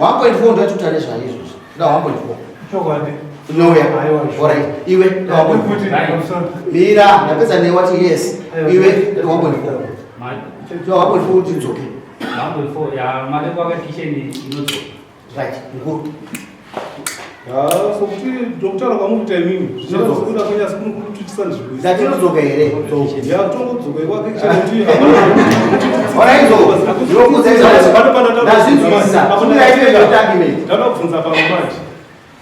1.4 ndoyatikuta nezvayo izvozvi ndoda 1.4 inouya orit iwe 1.4 mira ndapedza newe wati yes iwe ndati 1.4 1.4 kuti idzoke 1.4 ya mari kwakati kitchen inodzoka right mukuru sokuti ndokutaura kwamukuita imimi zvichazokuda kunyasi kunokutuitisa nzvimbo ndati inodzoka here ya tongodzoka ikwake ndakabvunza pamwe manje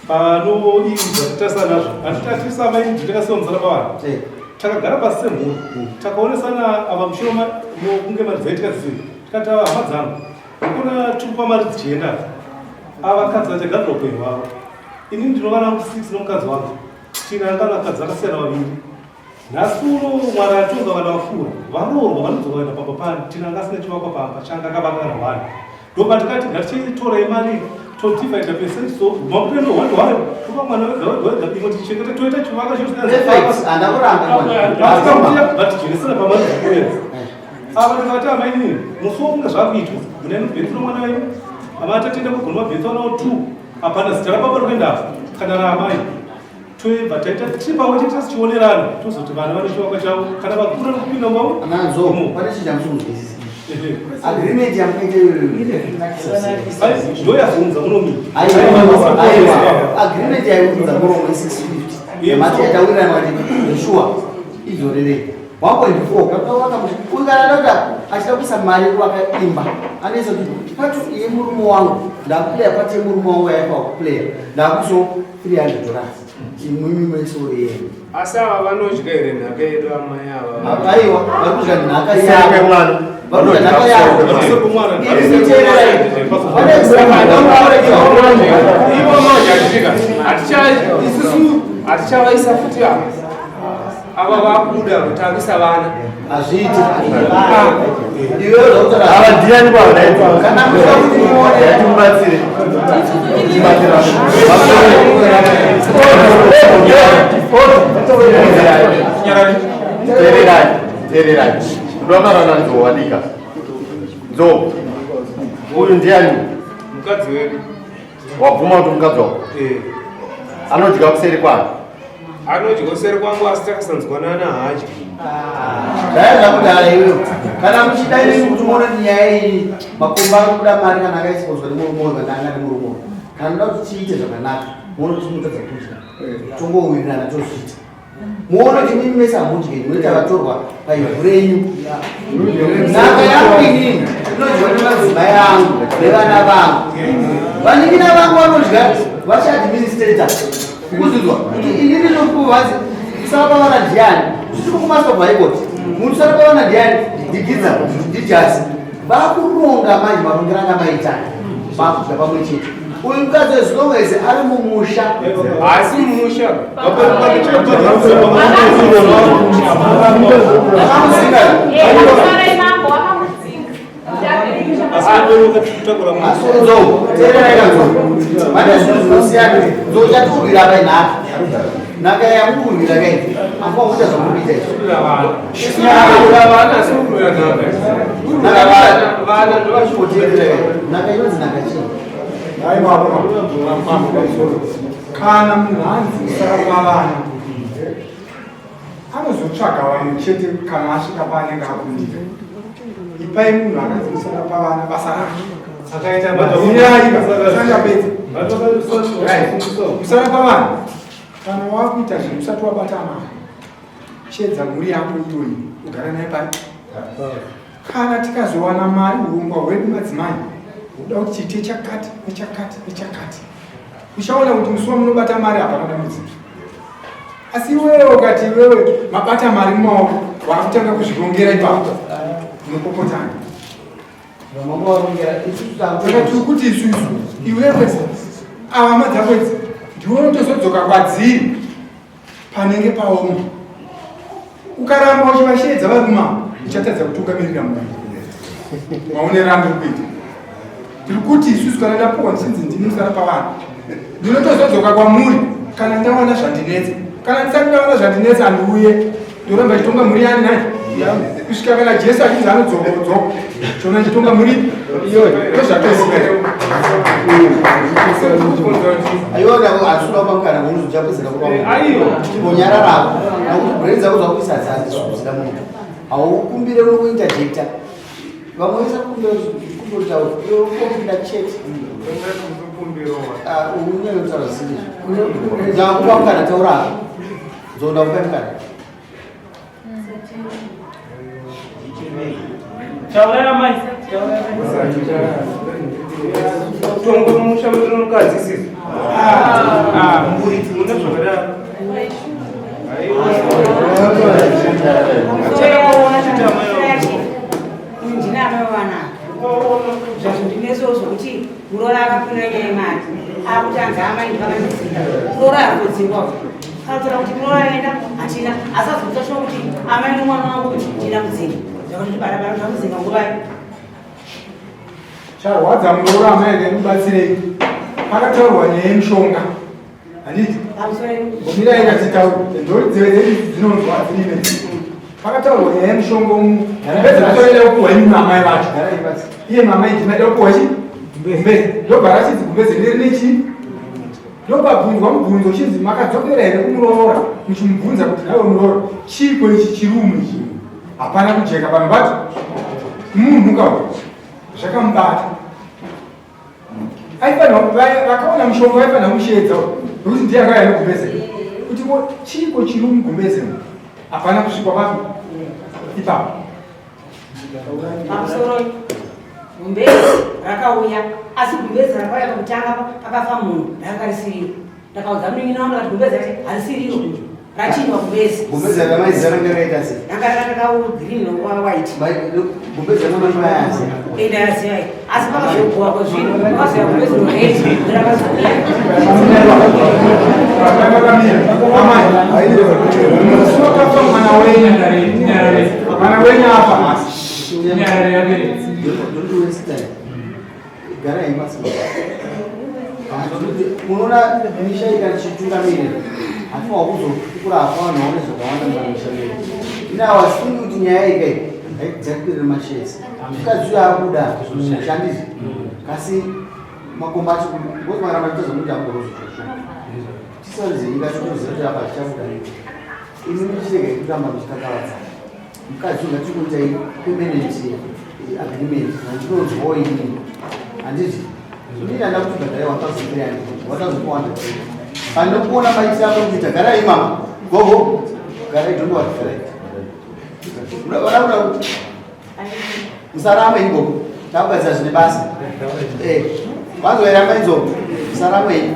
pano izvi zvatitarisana nazvo hatitatirisa mai ndakasiwa musara pavanhu takagara pasi semhuri takaonesana ava mushure mokunge mari dzaitika dzisiri tikati ava hama dzangu ukuna tiri kupa mari dzichienda ava kadzi vachagadzira upenyu hwavo ini ndinovana vangu six nomukadzi wangu tina anga vakadzi vakasiyana vaviri nhasi uno mwari atonga vana vafura varoorwa vanodzoka kuenda pamba pani tina anga asina chivakwa pamba changa akavaka kana one ndopatikati ngatichitorei mari todivida percent so makutendo one one topa mwana wega wega wega imwe tichengeta toita chivaka chinoatijenesana pamari dzikuedza ava ndikati amainini musi wokunge zvakuitwa muna inobheti nomwana wenyu ama tatenda kugona mabheti wanawo two hapana zita rababa rikuenda kana raamai toibva taita tiri pamwe chete tichionerana tozoti vana vane chivakwa chavo kana vakura nokupinda mavo ananzo pane chinhu chamusikunzwisisa agreement yamukaita iyoyo ndo yazounza munomi aiwa agreement yaiunza muromo 650 yamati yatawirirana makati sure idzorerei 1.4 kakawaka uyu kana adota achida kuisa mari yekuvaka imba anoisa kuti pati yemurume wangu ndakuplaya pati yemurume wangu yaipa kuplaya ndakuisawo 300 dollars imwimi maisawo yenu asi ava vanodya here nhaka yedu amai ava aiwa vari kudya nhaka Isaka yavo mwana. Vanoda nhaka yavo. Isusu hatichavaisa futi ava. Ava vakuda kutambisa vana. Hazviiti. Iwewe zvautaura. Ava ndiani baba? Kana muchida kuti muone. Timubatsire. Teererai, teererai. Ndinotaura naNzou wadika. Nzou, uyu ndiani? Mukadzi wedu. Wabvuma kuti mukadzi wako? Eh. Anodya kuseri kwani? Anodya kuseri kwangu asi takasanzwanana haadyi. Dai zvakudara iwewe. Kana muchida imi kuti muone kuti nyaya iyi makomba ari kuda mari kana akaiswa nemurume uyu kana anga nemurume uyu. Kana muda kuti tiite zvakanaka, muone kuti tinotadza kudya. Tongowirirana tozviita. Muone kuti imimi mese hamudyi, munoita vatorwa paivhu renyu. Nhaka yangu inini inodyiwa nemadzimai angu nevana vangu. Vanin'ina vangu vanodya vachiadministrator. Kuzvinzwa kuti inini ndokuvanzi usara pavana ndiani zvisiko kumasoko haikoti munhu usara pavana ndiani ndigidza ndijasi vakuronga manje marongero anga maita vakudya pamwe chete. Uyu mukadzi as long as ari mumusha Haasi mumusha. Nzou, teererai kanzou. Pane zvinhu zvinosiyana. Nzou chatikurwira apa inhaka. Nhaka yamukurwira kai. Afa kuita zvamukuita izvi. Vana asi kurwira nhaka. Kurwira vana, vana ndovachimboteerera. Nhaka inonzi nhaka chii? Kana munhu anzi usara pavana anozotsvaga vanhu chete kana asvika paanenge akundika. Ipai munhu akanzi usara pavana basa rake. Sangapedza. Usara pavana kana wakuita zvinhu usati wabata mari, chedza mhuri yako iyoyi ugara naye pai. Kana tikazowana mari, urongwa hwedu madzimai huda kuti tiite chakati nechakati nechakati. Uchaona kuti musi wamunobata mari hapana dambudziko. Asi iwewe ukati iwewe mabata mari mumaoko wakutanga kuzvirongera ipapo, munopopotana. Saka tiri kuti isusu iwewe ava hama dzako idzi ndiwe unotozodzoka kwadziri panenge paoma. Ukaramba uchivasheedza varume ava uchatadza kutungamirira mhuri. Maonero andiri kuita, tiri kuti isusu kana ndapuwa ndichinzi ndini musara pavanhu, ndinotozodzoka kwamuri kana ndawana zvandinetsa. Kana ndisati ndawana zvandinetsa handiuye, ndoramba ndichitonga mhuri yani nai kusvika kana Jesu achinzi anodzoka odzoka, chona ndichitonga mhuri ndozvatoziva. Aiwa, handisikuda kupa mukana ngokuti uchapedzera kupa munhu. Chimbonyararako nokuti brain dzako dzakuisa dzazvisikudzida munhu. Haukumbire unongointerjecta. Vamwe vese kukumbira kumbira kutaura. Iwe unokumbira chete. Ah, unyanya kutaura zvisiri izvo. Ndakupa mukana taura hako. Nzou ndakupa mukana. Taurai amai. Tongo musha mutino mukadzi sisi. Ah, mune zvakadaro. Ndina amai vana zvazvondinesawo zvokuti muroora akapinda nyaya yemari akuti anzi amai ndivakandidzinga muroora akudzingwa kataura kuti muroora aenda hatina asi azobvisa shuwa kuti amai nomwana wangu ndina kudzinga zvakatoti barabara zvakudzinga nguvai. Charwadza muroora amai akamubatsirei pakataurwa nyaya yemushonga handiti? Mirai katitaura ndori dzeve dzinonzwa dzirime. Pakataurwa nyaya yemushonga umu gumbeze ratoenda kupuhwa imi amai vacho iye mama iji maida kupuhwa chi gumbeze ndobva rachinzi gumbeze riri nechi ndobva mubvunzo chinzi makadzokera here kumuroora muchimubvunza kuti nawe muroora chiiko ichi chirumu ichi hapana kujeka vanhu vati munhu kawo zvakamubata aifanira vakaona mushonga vaifanira kumushedza nokuti ndiye akauya negumbeze kuti chiiko chiri mugumbeze hapana kusvikwa papi ipapo. Pamusoro gumbezi rakauya asi gumbezi rakauya pakutanga pakafa munhu ranga risiriro. Ndakaudza munin'ina wangu ndakati gumbezi racho harisiriro. Rachinjwa gumbezi. Gumbezi rakamaiziva ranga rakaita sei? Ranga rakaita green nowhite. Gumbezi rakamaiziva. Eh, ndakaziva. Asi pakazogowa kwezvinhu, pakazouya gumbezi rored rakazouya. Mwana wenyu mwana wenyu afa nhasi. Don't waste time. Garai pasi. Unoona misha ikatichitungamirira hatiwa kuzokura afa vanhu vaone zvakawanda mumamisha medu. Ini I was thinking kuti nyaya iyi kai haidzakwirira mashares. Mukadzi uyo akuda shandizvi kasi makomba acho because makaramba achiita zvomuita mugorozo tisaruze nyika totoziva kuti apa zvichabuda imi muchirega kuramba muchikakavadzana. Mukadzi uyu ngatikuitai permanent eh, agreement handinonzwawo inini handiti inini handa kuti bhadharai 1300 1400 pandinokuona maitira ako kuita garai mama gogo garai don't worry garai unoda kuti musaramwe igogo takugadzira zvine basa eh, vanzoera maidzo musaramwe ini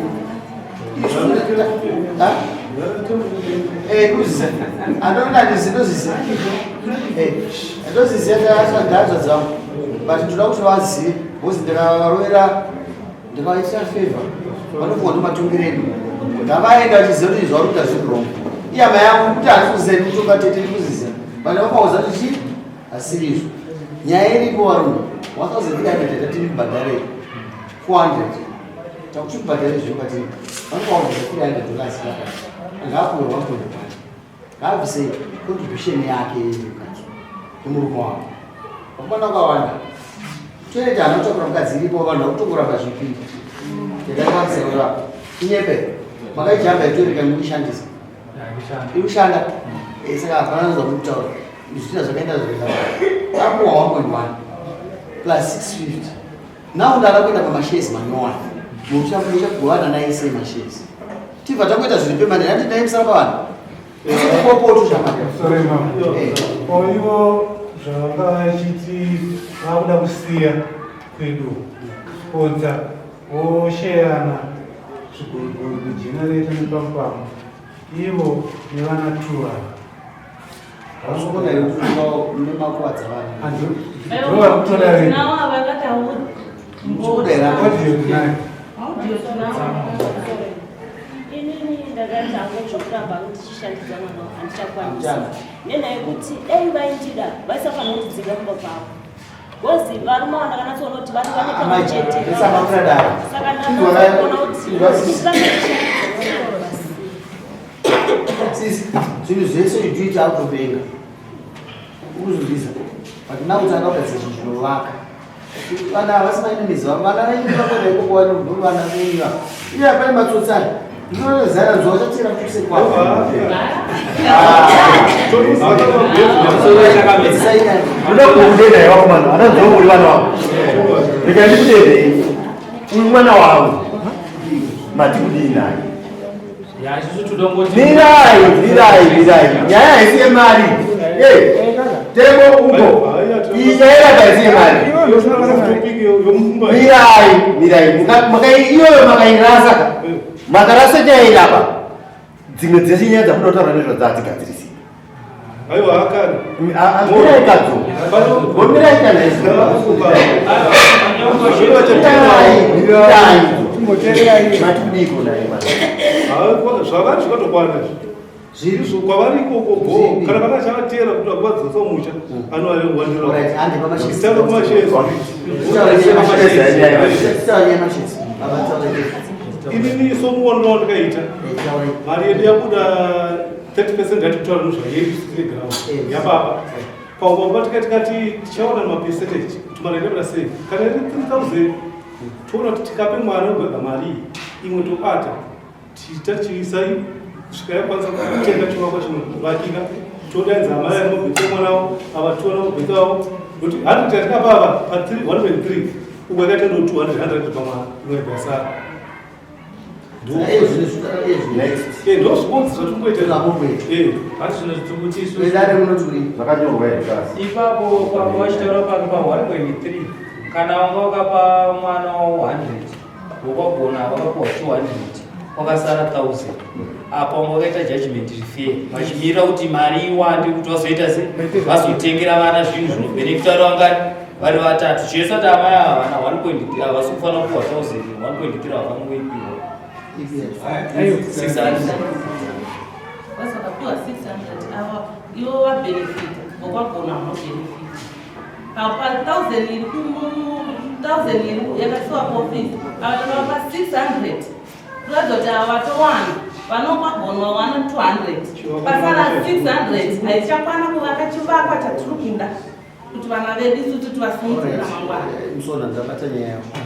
ndozviziva ndazva dzangu but ndoda kuti vazive bcause ndikavarovera ndikavaitira favor vanofunga kuti matongero edu ndavaenda vachiziva kuti zvauri kuita zviri wrong iye hama yangu kuti handisi kuziva ndikutonga tete ndikuziziva but vakaudza kuti chii asiri izvo nyaya iripo varume 1300 tatiri kubhadharei 400 takuti kubhadhara izvo kwatiri vanokawadza 300 dollars ngaapuwe 1.1 ngaabvise contribution yake mukadzi nemurume wake vakomana vakawanda toilet haana kutakura mukadzi iripo vanhu vakutongoramba zvipinda ndakakwanisa inyepe makaijamba itoilet kana mukuishandisa iri kushanda eh, saka hapana anoza kutaura zvitina zvakaenda zvakaenda apuwa 1.1 plus 650 Now ndada kuenda pamashares manyowani. Muchagovana naye sei mashares? Tibva tangoita zviri permanent. Handiti naye musara pavanhu. Popoto shamwari. Sorry mama. Eh. Ko ivo zvavanga vachiti vakuda kusiya kwedu sponsor vosheyana zviguruguru kugenerator nepamupamu ivo nevana two ava. Hausikuona here kuti unemakuwadza vanhu? Inini ndakati hangu zvokuramba hangu ndichishandidza mwana handichakwanisa nenyaya yekuti dai vaindida vaisafanira kutidzika kumba kwavo bcause varume ava ndakanatsoona kuti vari vane pamwe chete saka ndakanaona kuti Sisi, zvinhu zvese you do it out of anger. Ukuzvizvisa. But now tanga kugadzira zvinhu zvinovaka. Vana havasi maenemies vavo, vana venyu vakwenda ikoko vano vana venyu ava. Iye hapana matsotsi aya. Ndinonozara nzwa uchatera kuse kwako. Ndoda kukudenda yevakomana, ananzwa uri vana vavo. Rega ndikudendei. Uyu mwana wangu. Mati kudii naye? Mirai, mirai, mirai. Nyaya haisi yemari. Tembo uko. Iyi nyaya yaka haisi yemari. Mirai, mirai. Makai iyoyo makairasa. Makarasa nyaya iyi apa. Dzimwe dzese nyaya dzamunoda kutaura nezvadzo hadzigadzirisi. Aiwa akani. Mirai kadzo. Mirai kana izvo. Mirai, mirai. Mati kudiko naye mwana. Zvavari zvakatokwana izvi. Zviri kwavari ikoko go kana vana chavateera kuti vakuvadzosa musha anovawandirira. Inini somuonero wandakaita mari yedu yabuda 30 percent yatikutaura nezvayedu telegram eh. yababa paubaba tikati tikati tichaona mapercentage kuti mari yabuda sei kana iri 3000 toona kuti tikape mwana wega mari iyi imwe tobata tichiisai kusvika yakwanisa kutenga chivakwa chinovakika todaidza amai anobvisa mwana wavo ava tiona kubvisa wavo kuti handi tatikapa ava pa 1.3 uko yakaita ndo 200 100 pamwana imwe yasara Ipapo papo vachitaura pano pa 1.3 kana wanga wakapa mwana wa 100 wokwagona wakapuwa 200. Kwakasara 1000 apa wanga wakaita judgment refair vachimirira kuti mari iwande kuti vazoita se vazotengera vana zvinhu zvinobhenefita vari vangani vari vatatu chese kuti amai ava vana 1.3 havasi kufanira kupiwa 1000 1.3 havafanira kuipiwa 600 Vakapiwa 600 ava ivo vabenefita vokwagona vanobenefita pa 1000 iri 1000 iri yakasiwa kuofisi ava takavapa 600 kuratidza kuti ava vatowana vanokwagona wana 200 pasara 600 haichakwana kuvaka chivakwa chatiri kuda kuti vana vedu isu ti tivasimudzire ramangwana. Musona ndabata nyaya yako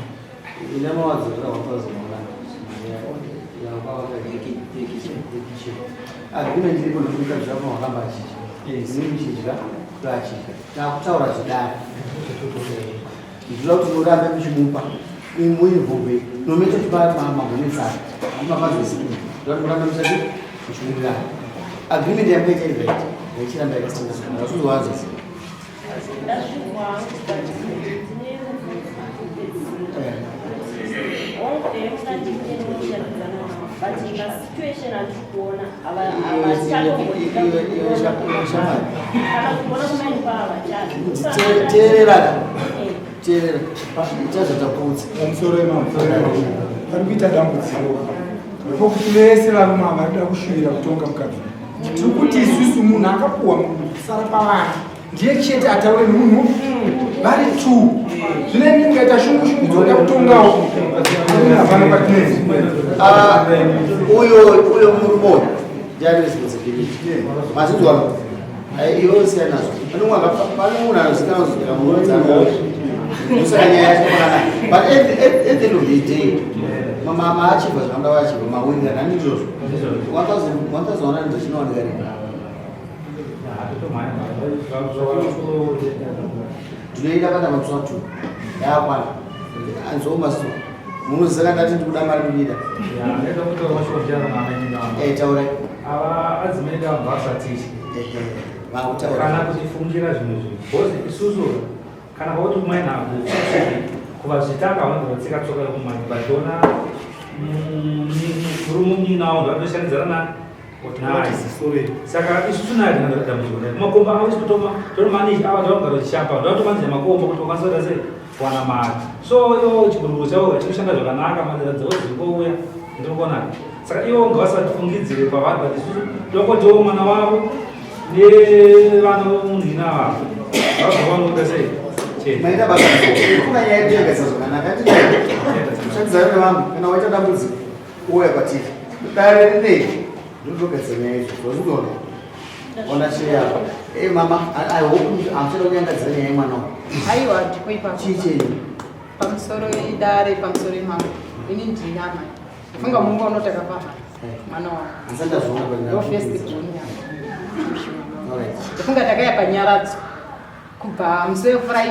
ine mawadzorera 1100 agreement iripo ndokuita zvako wakamba achidya ini muchidya toachidya takutaura zvidare ndinoda kuti murambe muchimupa muinvolve nometo tipa magonetsana amapazvese ndoda kuti murambe muchati muchiwirirana agreement yamakaita iri right yaichiramba yakasinga zvakanaka Ndazvinzwa hangu but ndine mubvunzo wekupedzisira. Hongu musandinyenyenyadzana but masituation andiri kuona havachatombodida kana kuona kumaini kwavachadi. Teerera teerera ita zvatakuudza. Pamusoro pari kuita dambudziko repokuti vese varume ava varikuda kushuvira kutonga mukadzi tiri kuti isusu munhu akapuhwa kusara pavana ndiye chete ataure nemunhu vari two zvino imi mukaita shungu shungu dzokuda kutongawo hapana patinezi ah, uyo uyo murume uyo ndiye ane responsibility mazinzwa iwe usiyana nazvo pane munhu anozikanwa kuzogera murudzano ndosaka nyaya yacho pakanaka but at the end of the day maachibva zvavanoda vachibva mawirirana handizvozvo 1100 chinowanika rini ndinoida kana matswa two yakwana anzoma so munoziva ndati ndikuda mari ndikuida taurai ava adzimai ava vasatichi kana kutifungira zvimwe zvinhu bcause isusu kana vakuti kumai nhabvu kuvazvitanga vanonzi vatsika tsoka yekumai vachiona murume munyina wavo ndovatoshanidzana naye saka isusu naye tina dambudziko naye makomba avo isu totomanage ava ndovagara vachishamba ndovatomanija makomba kuti vakwanisa kuita sei kuwana mari so ivo chiguruguru chavo chinoshanda zvakanaka madera dzavo dziri kouya ndiri kuona saka ivo ngavasatifungidzire pavari but isusu tokotiwo mwana wavo nevana vomunhina vavo vabva vanoda sei maita basa kuna nyaya yedu yagaisa zvakanaka shandisai nevamwe kana waita dambudziko uya kwatiri dare rinei ndinotogadzira nyaya izvo zvazvinoona ona share yako e mama i hope hamuchada kunyangadzira nyaya yemwana wako aiwa ndiko ipapo chii chenyu pamusoro idare pamusoro imambo ini ndini amai funga mungu unotakapa mwana wangu handisati ndazviona ndo first born yangu ndafunga takaya panyaradzo kubva musi wefriday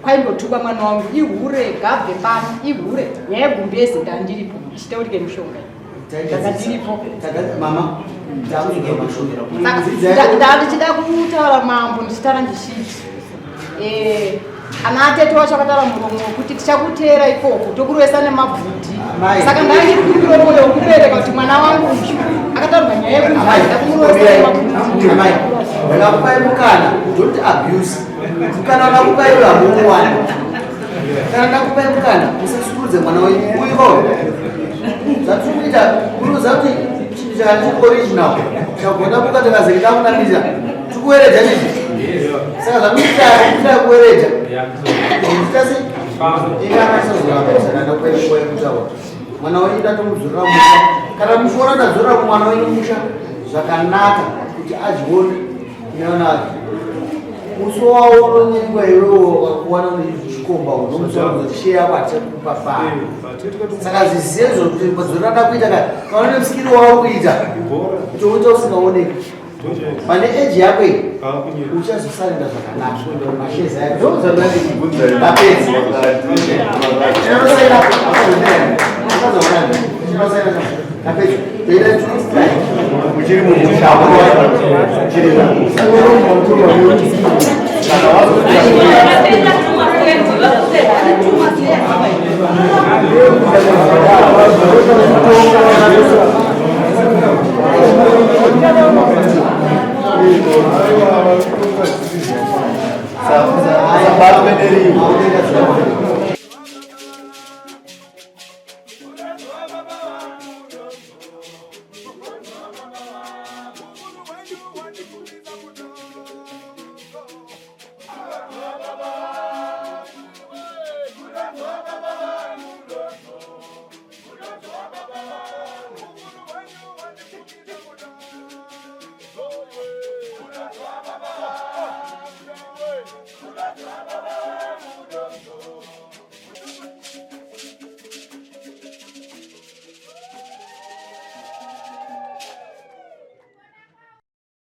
kwaimbotukwa mwana wangu ihure gabve pano ihure nyaya yegumbeze ndandiripo ichitaurike mishonga ndanga ndiripo mama ndandichida kutaura mambo ndichitaura ndichiti eh, ana atete wacho akataura muromo wekuti tichakuteera ikoko tokurovesa nemabvudhi saka ndandiri kumbira moyo wekubereka kuti mwana wangu uyu akataurwa nyaya yekuti kumurovesa nemabvudhi ndakakupai mukana don't abuse mukana ndakupai uyo hamuuwani kana ndakupai mukana musasurudze mwana wenyu uyo zvatiri kuita unoziva kuti chinhu chakati original chagona mukatakazeke takunamisa tikuwereja chichi saka zvamuita kuita kuwereja itasi ingamasazoramba ndakupai nguva yekutaura mwana wenyu ndatomudzorera musha kana muchiona ndadzorera kumwana wenyu musha zvakanaka kuti adyione neana ake musi wawo unonyengwa iwewo wakakuwana unechikomba unomusaudza yako hatichakupa paa saka zvizive zvokuti madzorera ndakuita ka kana une musikiri wauri kuita toita usingaoneki pane eji yako iyi uchazosarenda zvakanaka mashezi ayo apedzi Uchiri mumusha uchiri kana Sabatwe nerimo.